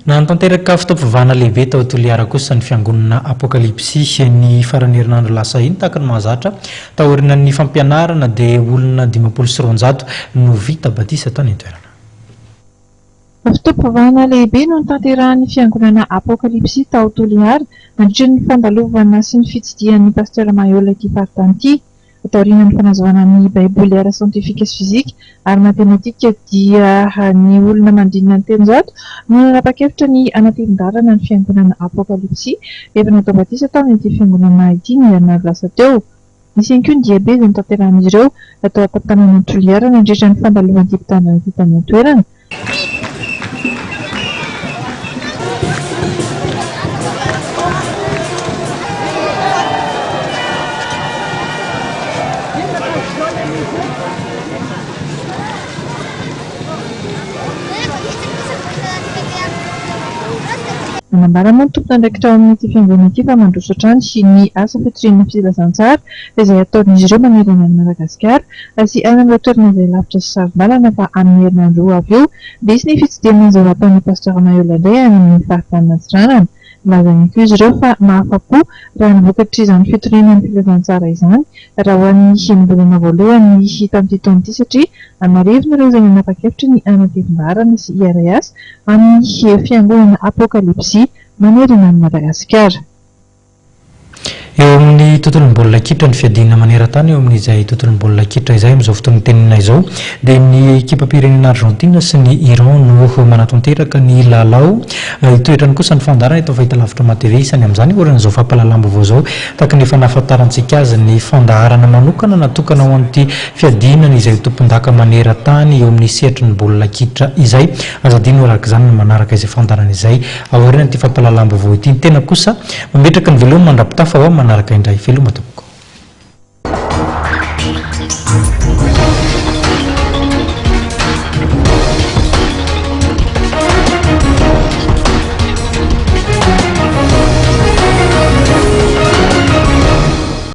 Nanatanteraka fotoam-pivavahana lehibe tao Toliara kosa ny fiangonana Apokalypsy ny faran'ny herinandro lasa iny. Tahaka ny mahazatra, taorian'ny fampianarana dia olona 250 no vita batisa tany an-toerana. Fotoam-pivavahana lehibe no notanterahin'ny fiangonana Apokalypsy tao Toliara nandritra ny fandalovana sy ny fitsidihan'ny Pasteur Maheola ity faritany ity. Taorian'ny fanazavana ny Baiboly ara-siantifika sy fizika ary matematika dia ny olona manodidina ny 300 no nanapa-kevitra ny hanatevin-dalana ny fiangonana Apokalypsy efa natao batisa tao amin'ity fiangonana ity ny herinandro lasa teo. Nisy ihany koa ny diabe izay notanterahin'izy ireo tao an-tanànan'i Toliara nandritra ny fandalovan'ity mpitandrina ity tany an-toerana. Nanambara moa ny tompon'andraikitra ao amin'ity fiangonana ity fa mandroso hatrany ny asa fitoriana filazantsara izay ataon'izy ireo manerana an'i Madagasikara sy any amin'ireo toerana izay lavitra sy saro-dalana fa amin'ny herinandro ho avy io dia hisy ny fitsidihana izay ho ataon'ny Pasteur Maheola indray any amin'ny faritanin'Antsiranana. Nilaza ihany koa izy ireo fa mahafa-po raha ny vokatr'izany fitoriana ny filazantsara izany raha ho an'ny enim-bolana voalohany tamin'ity taona ity satria an'arivony ireo izay nanapa-kevitra ny hanatevin-daharana sy hiara-hiasa amin'ny fiangonana Apokalypsy manerana an'i Madagasikara. Eo amin'ny tontolon'ny baolina kitra, ny fiadiana maneran-tany eo amin'izay tontolon'ny baolina kitra izay amin'izao fotoana itenenana izao dia ny ekipam-pirenena Argentine sy ny Iran no manatanteraka ny lalao. Hitoetrany kosa ny fandaharana eto amin'ny fahitalavitra MATV isany amin'izany oran'izao fampahalalam-baovao izao tahaka ny efa nahafantarantsika azy ny fandaharana manokana natokana ho an'ity fiadiana ny izay ho tompondaka maneran-tany eo amin'ny sehatry ny baolina kitra izay. Aza adino araka izany ny manaraka izay fandaharana izay aorian'ity fampahalalam-baovao ity. Ny tena kosa Mametraka ny veloma mandra-pitafa ho amin'ny manaraka indray. Veloma tompoko.